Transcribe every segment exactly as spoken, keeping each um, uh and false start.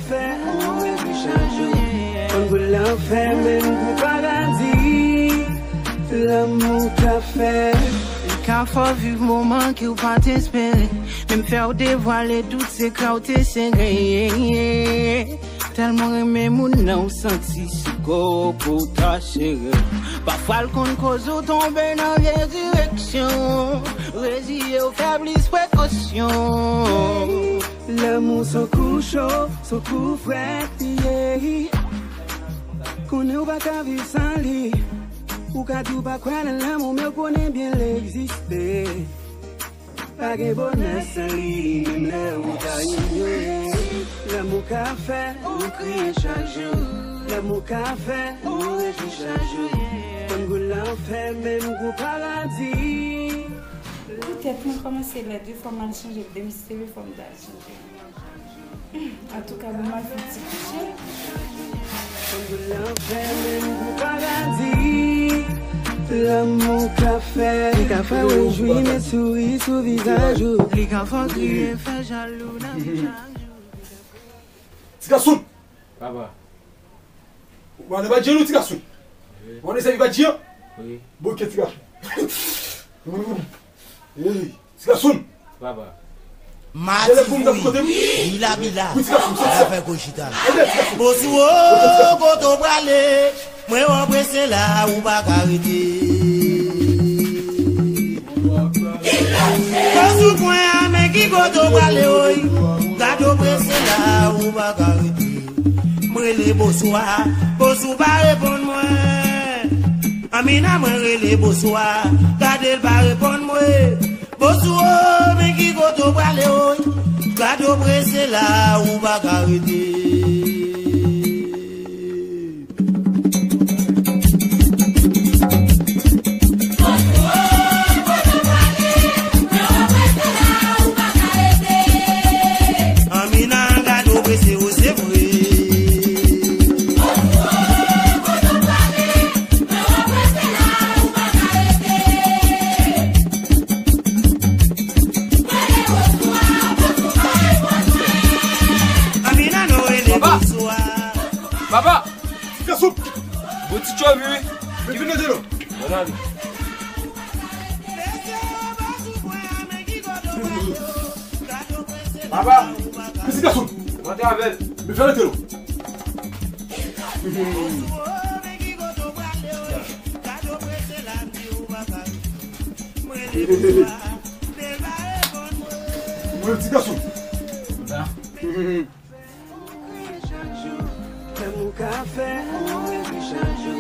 Fè ou rejwi chak jou. Konn pou lanfè, menm pou paradi. Lanmou ka fè. Li ka fè w viv moman ke w pa t espere. Menm fè w devwale tout sekrè w te sere. Tèlman renmen moun nan, w santi sou kò w pou w ta sere. Pafwa l konn koz ou tonbe nan vye direksyon. Reziye w, fè plis prekosyon. Lanmou s on kou cho, s on kou frèt li ye. Konnen w pa ka viv san li. Ou ka di w pa kwè nan lanmou, men w konnen byen l egziste. Pa gen bonè san li, menm lè ou ta inyore. Lanmou ka fè ou kriye chak jou. Lanmou ka fè ou rejwi chak jou. Konn gou lanfè, menm gou paradi. Poutèt mwen kòmanse lè de fò m al chanje de m sere fò m ta chanje. Antouka, bon, m al fè ti kouche. Lanmou ka fè. Li ka fè w rejwi, met souri sou vizaj ou. Li ka fè w kriye, fè jalou nan chak jou. Ti gason! Papa. Ou pa nan bad jan non, ti gason. Ou pa nan sèvi bad jan? Wi. Bon, ok, ti gason. Ey, ti gason. Papa. Mati kouri, bila bila, afè kou chita. Bosou o, kote w prale? Mwen wè w prese la, ou pa ka rete. Bosou pwen an, men ki kote w prale, oy? Gade w prese la, ou pa ka rete. M rele Bosou a, Bosou pa reponn mwen. Amina, mwen rele Bosou a, gade l pa reponn mwen. Bosou o, men ki kote w prale, oy? Gade w prese la, ou pa ka rete. Amina, gade w prese, o, se vre. Amina, nou rele Bosou a. Papa! Ti gason! Bon ti tchòv, wi. Vin, vin, vin, vin. Bon, ale. Papa! Vin, ti gason! Mwen te avè l. Men fè rete non. Mwen ti gason. Lanmou ka fè ou rejwi chak jou.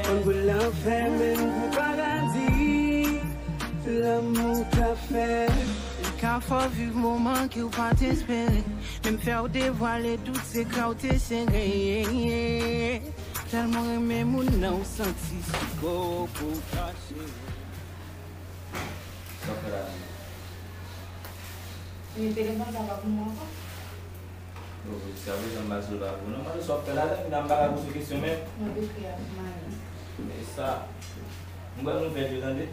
Konn pou lanfè, menm pou paradi. Lanmou ka fè. Li ka fè w viv moman ke w pa t espere. Menm fè w devwale tout sekrè w te sere. Tèlman renmen moun nan, w santi sou kò w pou w kache. Sa w fè la menm? Men telefòn sa pa pou mwen ankò. Bon, jiskaprezan m pa di w l pa pou non. Mande sa w ap fè la, zanmi, nan m pa ka poze w kesyon menm. M ap ekri ak Marie. E sa, m pran nouvèl yo, tande.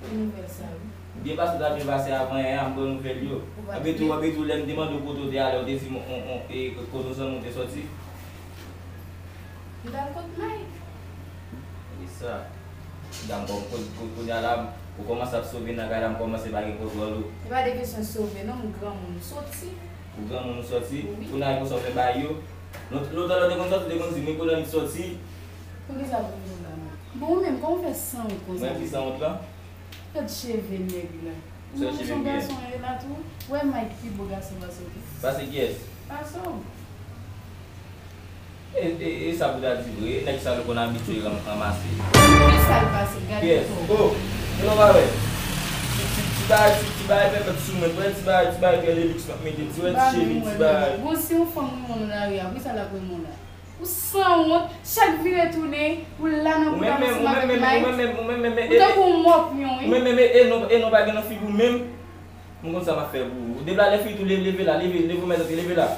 Ki nouvèl sa yo? Byen pase w ta byen pase avan yè a, m pran nouvèl yo. Epi tou, epi tou, lè m te mande w kote w te ale, w te di m, on, on, e, kote yon zanmi w te sòti. M t al kot Mike. E sa. Dam, bon, ko-, ko-, kounye a la, ou kòmanse ap sove nan kay la, m kòmanse pa gen kontwòl ou. Se pa de kesyon sove, non, m granmoun, m soti. Ou granmoun, ou soti? Wi. Kounye a, konsa w fè bagay yo. Lontan, lontan, lè w te konn soti, w te konn di m, Ekonomik soti. Poukisa pou m di w la, non? Bon, ou menm, kòman w fè sanwont konsa? Mwen ki sanwont lan? Gad cheve nèg la. Ou menm se yon gason ye la tou. Ou wè Mike pi bo gason pase w tou. Pase kiyès? Pase w. E, e, e sa pou ta di vre, e nèg sa yo konn abitye ran-, ranmase. Men sa l pase, gade kò w. Kiyès? Oh, men non pa wè. Ti, ti, ti bagay, ti, ti bagay pèpèt sou mwen, wè ti bagay, ti bagay trè de luxe m ap mete, ti wè ti cheve, ti bagay. Bon, si yon fanm renmen w nan lari a, poukisa l ap renmen w la? Ou sanwont, chak vire tounen, ou la nan bouda m ansanm avèk Mike. Ou tankou yon mòpyon, wi. Ou menm menm, e, e non, e non pa gen nan figi w menm. M konn sa m ap fè pou ou. Depi la lè figi tou leve, leve la, leve, leve w mèt antre, leve la.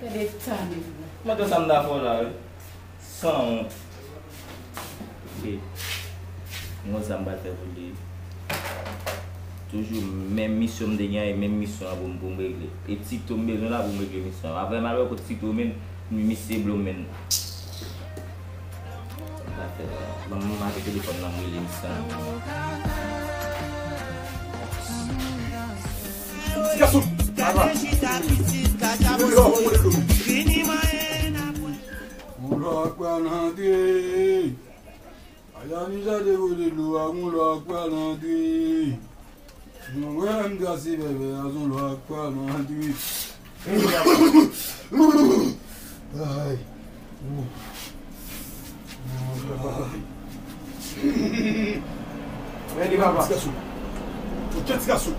Gade eta nèg la. Mwen konn sa m ta fè w la, wi. Sanwont. Ok. M konn sa m pral fè pou li. Toujou menm misyon m te gen an, e menm misyon an pou m, pou m regle. E Tito m bezwen la pou m regle misyon an. Apre m al wè kot Tito menm, Misye blo men. Sa fè la. Ban m mete telefòn nan, m rele misye. Ti gason! Aba! Yon lò, yon lò. Yon lò, pral antre. Ayani jade kote dlo a, yon lwa k pral antre. Mwen wè m trase bèbè a, yon lwa k pral antre. Ay. Mèdi papa. Ti gason. Ok, ti gason.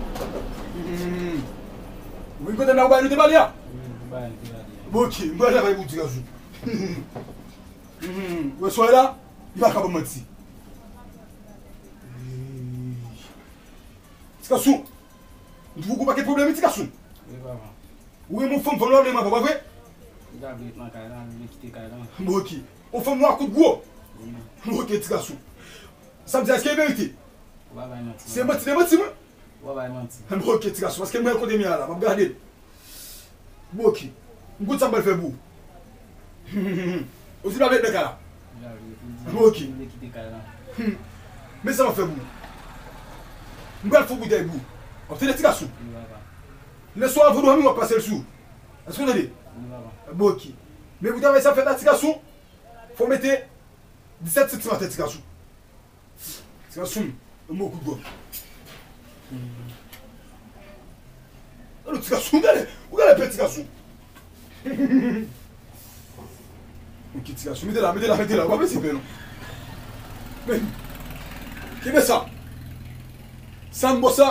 Ou vin kote m la, ou bay nou te pale a? Bon, ok, m pral travay pou ti gason. Ou wè sa w la? Li pa ka ban m manti. Ti gason, m twouve w gon pakèt pwoblèm, wi, ti gason. Wi, papa. Ou renmen yon fanm, fanm la renmen avè w, pa vre? Li ta vle ret nan kay la, li vle kite kay la. Bon, ok. Yon fanm nwa kout gwo? Wi. Bon, ok, ti gason. Sa m di a, èske e verite? Ou pa bay manti. Se manti, de manti, mwen. Ou pa bay manti. Bon, ok, ti gason, paske mwen kote m ye a la, m ap gade l. Bon, ok. M konn sa m pral fè pou ou. Ou di pa vle nan kay la. Bon, ok. Men sa m ap fè pou ou. M pral fè yon boutèy pou ou. W ap tande, ti gason? Lè swa, avan w dòmi, w ap pase l sou ou. Èske w tande? Bon, ok. Men pou travay sa fèt la, ti gason, fò w mete disèt santim atè, ti gason. Ti gason, yon bon kout gòm. Alò, ti gason, ou gade, ou gade pè ti gason. Ok, ti gason, mete la, mete la, mete la, ou pa bezwen pè non. Men, kenbe sa. Sa m ba w sa,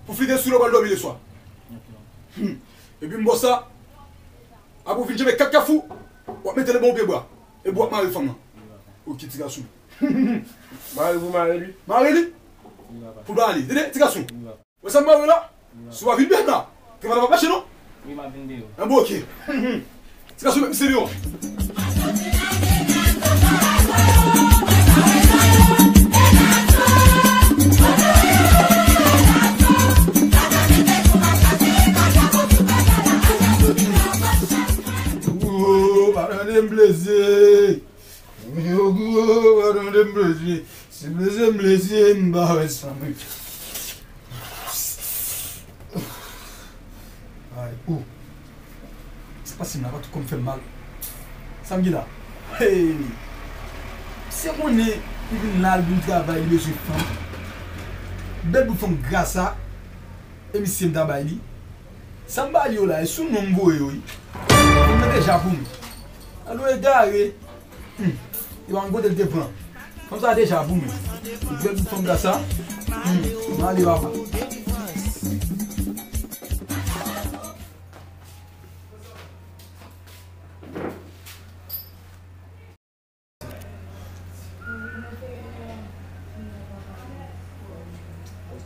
pou flite sou lè w pral dòmi lè swa. Epi m ba w sa, apre w fin tchenbe kat kafou, w ap mete l bò yon pye bwa. Epi w ap mare fanm nan. Ok, ti gason. Mare pou mare li. Mare li. Pou ba li. Tande, ti gason. Wè sa m ba w la? Si w pa vin deyò la, travay la p ap mache non. Wi, m ap vin deyò. An bon, ok. Ti gason, met misye deyò. Gwo, pa tande m blese. Yo, gwo, pa tande m blese. Si blese m blese, m pa wè san m. Ay, o. Sa pase m la, pa tout kò m fè m mal. Sa m gen la? Hey! Se konnen li vin la, li vin travay, li bezwen fanm. Bèl bout fanm grasa. E misye m ta bay li. Sa m ba li yo la, e sou non m voye yo, wi. Fanm nan deja pou mwen. Alò egare. Hmm. E pa m kote l te pran. Fanm sa deja pou mwen. Bèl bout fanm grasa. Hmm. M ale papa.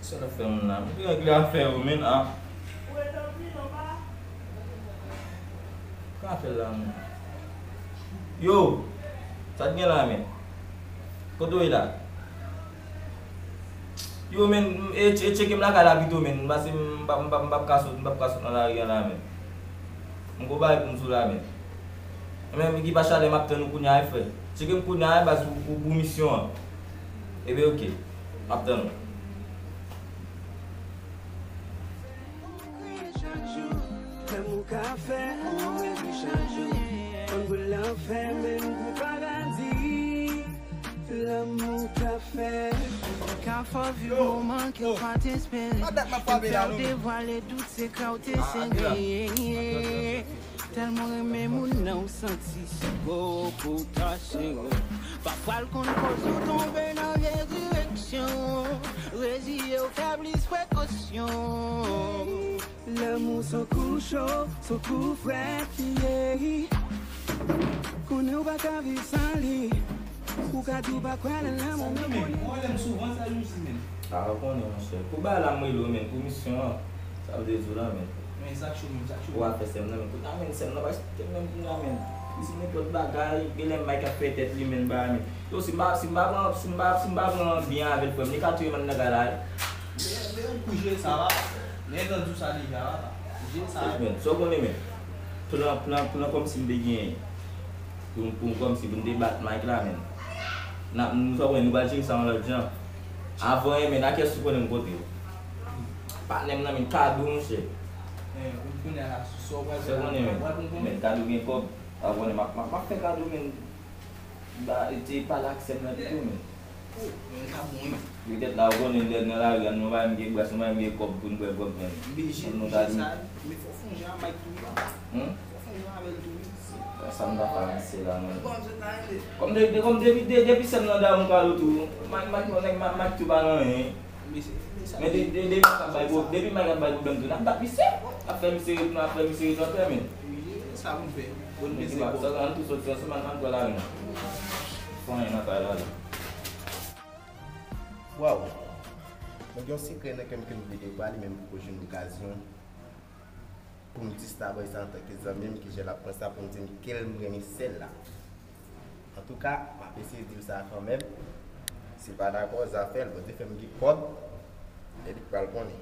Sa n ap fè moun la? Mete règle afè yo, men, a. Ka fè la, men. Yo, sa t gen la, men? Kote w ye la? Yo, men, e, e tcheke m lakay la pito, men, paske m p ap, m p ap, m p ap ka sot, m p ap ka sot nan lari a la, men. M gon bagay pou m sou la, men. Men, Guy Pachalè, m ap tann ou kounye a, wi, frè. Tcheke m kounye a, wi, baz, pou, pou, pou misyon an. Ebyen, oke. M ap tann ou. Lanmou ka fè ou reve chak jou. Konn pou lanfè, menm pou paradi. Lanmou ka fè. Ka fè w viv moman ke w pa t espere. Fè w devwale tout sekrè w te sere. Tèlman renmen moun nan, w santi se kò w pou w ta sere. Pafwa l konn koz ou tonbe nan vye direksyon. Reziye w, fè plis prekosyon. Lanmou s on kou cho, s on kou frèt li ye. Konnen w pa ka viv san li. Ou ka di w pa kwè nan lanmou, men konnen. Ou rele m souvan sa jou si, men. A, ou konnen, monchè. Pou bagay la, m rele w, men, pou misyon an. Sa m te di w la, men. Men, sa k cho, men, sa k cho. Ou a fè sè m nan, men. Kounye a, men, sè m nan pa esplike m menm kounye a, men. Li se nenpòt bagay, genlè Mike ap fè tèt li, men, bagay, men. Yo, si m pa, si m pa pran, si m pa, si m pa pran byen avè l, frè m, li ka touye m anndan kay la, wi. Men, men, ou jere sa, papa. Men, m di w sa deja, papa. Jere sa. Men, sa w konnen, men. Plan, plan, plan kòmsi m te genyen pou, pou kòmsi pou n te bat Mike la, men. N ap, nou sa wè, nou pral jere sa yon lòt jan. Avan, men, a kiyès ou konnen m pote? Patnè m nan, men, Kado, monchè. Eh, ou konnen la, sa w pral fè la, men, Kado gen kòb. A konnen m ap, m ap, m ap fè Kado, men. Ba, te pale ak sè m nan pito, men. Oh, men ka bon, wi. Petèt la, ou konnen lè nan lari a, nou pa menm gen bras, nou pa menm gen kòb pou n bwè gwòg, men. Bije, bije sa, men fò w sonje a Mike tou, wi, papa. Fò w sonje avè l tou, wi. Sa m ta fè ak sè la, non. Kòm de, de, kòm depi, de, depi sè m nan damou Kado tou, Mike, Mike, Mike, Mike tou pa nan anyen. Men de, de, depi Mike ap bay pwob-, depi Mike ap bay pwoblèm tou, n ap bat misye. Ap fè misye ret, n ap fè misye ret antre, men. Wi, sa pou n fè. Bon, men se bon. Sa, ann tou soti ansanm, ann, ann pran lari, non. Fè anyen nan kay la, la. Waw! Mwen gen yon sekrè nan kè m ke m vle devwale, men m poko jwenn okazyon pou m di sa bòy sa antanke zanmi m, ki jan l ap pran sa pou m di m ke m renmen sè l la. Antouka, m ap eseye di l sa kanmenm. Si l pa dakò, zafè l, Bondye fè m gen kòb, epi l pral konnen.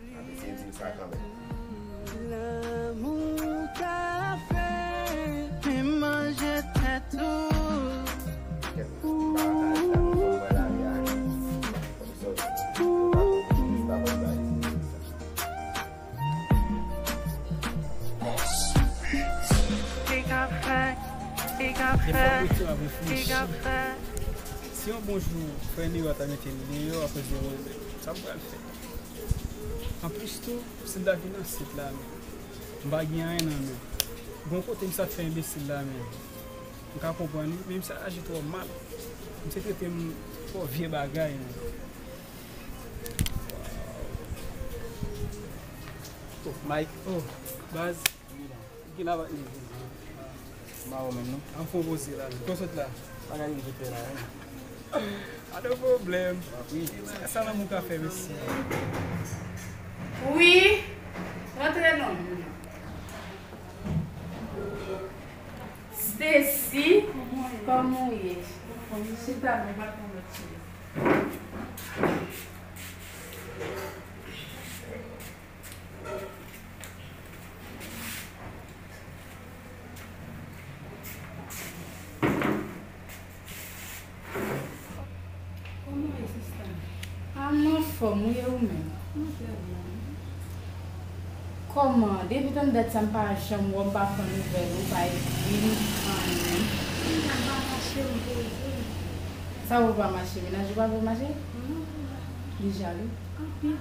M ap eseye di l sa kanmenm. Lanmou ka fè, men manje tèt ou. Kèt, pa ka al sa, nou konn wè lari a. Kòm sa, ou pa konn, pa konn bay. Big up fè, big up fè, big up fè. Si yon bon jou, frè Nero ta mete m deyò akoz de pwoblèm, sa m pral fè? Anplis tou, si l ta vin nan sit la, men, m pa gen anyen nan men m. Bon kote m sa fè enbesil la, men, m ka konprann li, men misye aji twò mal. Misye trete m twò vye bagay, men. Oh, Mike. Oh, baz. Ki la va. Ma ou menm non. An fon poze la. Kon sot la. Bagay yo te fè la, wi. Pa de pwoblèm. Wi. Sa, sa lanmou ka fè, mesye. Wi. Rantre non. Stacy, kòman w ye? Chita non, pa pran lòt chèz. Kòman w ye, sista? Ah, m anfòm, ou ye ou menm? M trè byen. Kòman? Depi tann dat sa, m pa janm wè w, m pa pran nouvèl ou, pa ekri m, anyen. M pa mache, m poze. Sa pou pa mache? Mennaj ou pa vle w mache? Non, non. Li jalou? Anpil.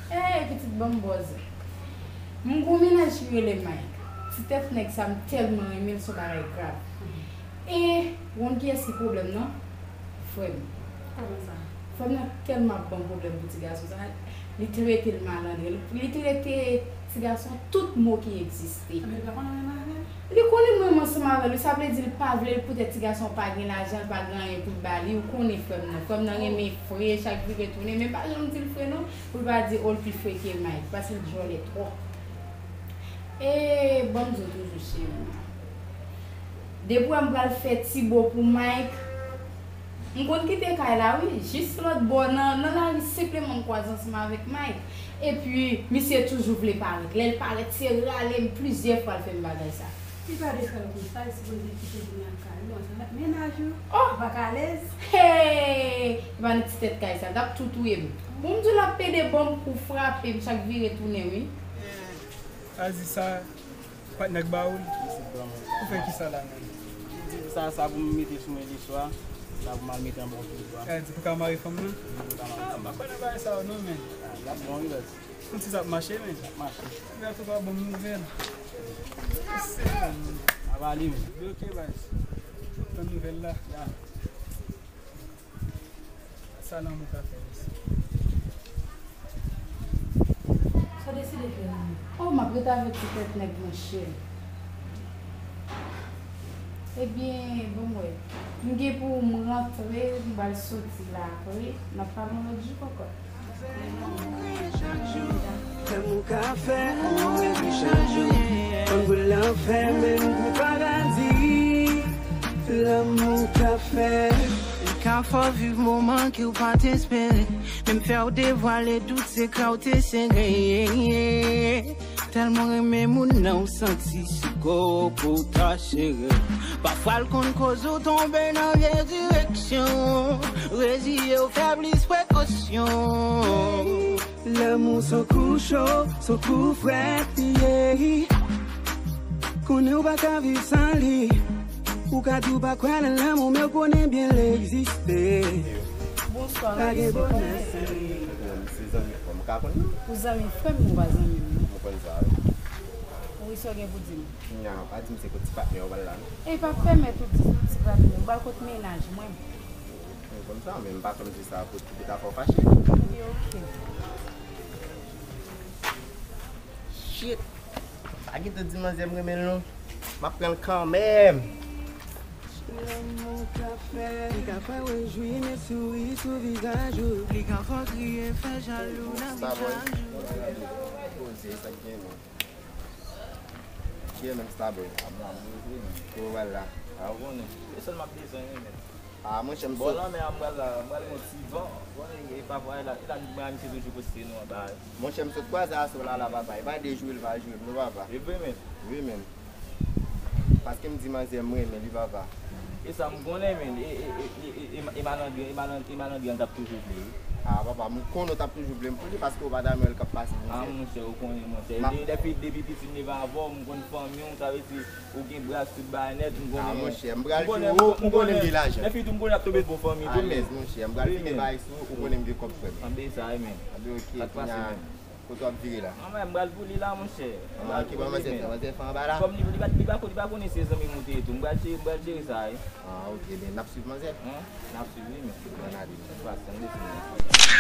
Ey, pitit, ban m bòz. M gon mennaj ki rele Mike. Ti tèt nèg sa, m tèlman renmen l, se yon bagay grav. E, ou konn kiyès ki pwoblèm nan? Frè m. Kòman sa? Frè m nan tèlman ap ban m pwoblèm pou ti gason sa, li trete l malandren, li, li trete ti gason tout mo ki egziste. Men li pa konn anyen avè l? Li konnen m renmen ansanm avè l, wi, sa vle di l pa vle l poutèt ti gason pa gen lajan, l pa gen anyen pou l ba li, ou konnen frè m nan. Frè m nan renmen fre, chak vire tounen, men pa janm di l fre non, pou l pa di, o, l pi fre ke Mike, paske l djòlè twòp. E, ban m di w toujou, cheri m. Depi w wè m pral fè ti bo pou Mike, m konn kite kay la, wi, jis lòt bò nan, nan lari, senpleman m kwaze ansanm avèk Mike. Epi, misye toujou vle parèt. Lè l parèt, se rale m plizyè fwa l fè m bagay sa. Li pa dwe fè l konsa, li sipoze kite vin nan kay ou ansanm ak mennaj ou. Oh! Ou pa ka alèz? Hey! Li pa nan ti tèt kay sa, l t ap tou touye m. Bon, m di w l ap pede ban m kou, frape m, chak vire tounen, wi. Azi sa, Patnè k ba ou l? Ou fè kisa la menm? Li di sa, sa pou m mete sou mwen li swa, sa pou m al mete anba yon pye bwa. Sa di pou ka mare fanm nan? Wi, pou ka mare fanm nan. Ah, m pa kwè nan bagay sa yo non, men. Ah, l ap bon, wi, baz. Konn si sa ap mache, men. L ap mache. Li ap tou pa ban m nouvèl. Se fanm nan. A pa li, men. Bloke, baz. Tann nouvèl la. Ya. Sa lanmou ka fè, mesye. Sa w deside fè la menm? Oh, m ap ret avèk ti tèt nèg, monchè. Ebyen, bon, m wè. M gen pou m rantre, m pral soti la apre. N ap pale yon lòt jou, kòkòt. Lanmou ka fè, ou epi chak jou. Konn pou l lan fè, menm pou paradi. Lanmou ka fè. Li ka fè w viv moman ke w pa t espere. Menm fè w devwale tout sekrè w te segre. Tèlman renmen moun nan, ou santi sou kò w pou w ta sere. Pafwa l konn koz ou tonbe nan vye direksyon. Reziye w, fè plis prekosyon. Lanmou s on kou cho, s on kou frèt li ye. Konnen w pa ka viv san li. Ou ka di w pa kwè nan lanmou, men w konnen byen l egziste. Bonswa, pa gen bonè san li. Se zanmi frè m, ou ka konn li? Ou zanmi frè m, ou pa zanmi m. Mwen konn sa, wi. Wi, sa w gen pou di m? Nya, pa di m se kot ti patnè w pral la, non? E pa pèmèt ou di ti patnè, ou pral kot mennaj mwen. Mwen konn sa, men m pa konn se sa pou, pou ta fè w fache. Wi, oke. Shit! Pa gen tan di manzè m renmen l, non. M ap pran l kanmenm. Lanmou ka fè, li ka fè w jwi, met souri sou vizaj ou. Li ka fè w kriye, fè jalou nan vizaj ou. Poze, sa k gen, non? Ki e menm Starboy? A, m la, m rive, men. Kote w pral la? A, ou konnen. Se sèl m ap bezwen, wi, men. A, monchè, m sot. Bò lanmè a, m pral la, m pral gon ti van. Ou konnen, e pafwa, e la, e la, m pral misye toujou poste nou anba. Monchè, m sot kwaze asou la, la, papa. E pa de jwe l va jwe m, non, papa. E vre, men. Wi, men. Paske m di manzè m renmen li, papa. E sa m konnen, men. E, e, e, e, e, e, e malandren, e malandren, e malandren an t ap toujou vle, wi. A, papa, m konnen w t ap toujou vle m pou li, paske w pa damè l k ap pase, monchè. A, monchè, ou konnen, monchè. M ap de, depi, depi piti m leve avè w, m konn fanmi w, sa vle di, ou gen bras tout bagay nèt, m konnen. A, monchè, m pral jwe w, ou konnen m gen lajan. Lè fi tou, m konnen ap tonbe bon fanmi tou, men. Alèz, monchè, m pral fini bay sou ou, ou konnen m gen kòb frè m. Anben sa, wi, men. Anben, oke, kounye a. Kote w ap vire la? Mwen, m pral pou li la, monchè. Ah, ki bò manzè fè? Manzè fè anba la? Kòm li, li pa, li pa, li pa konnen se zanmi m ou te ye tou. M pral jere, m pral jere sa, wi. Ah, ok, men n ap swiv manzè. Hein? N ap swiv, wi, men. Ann ale. Sa k pase, ann desann.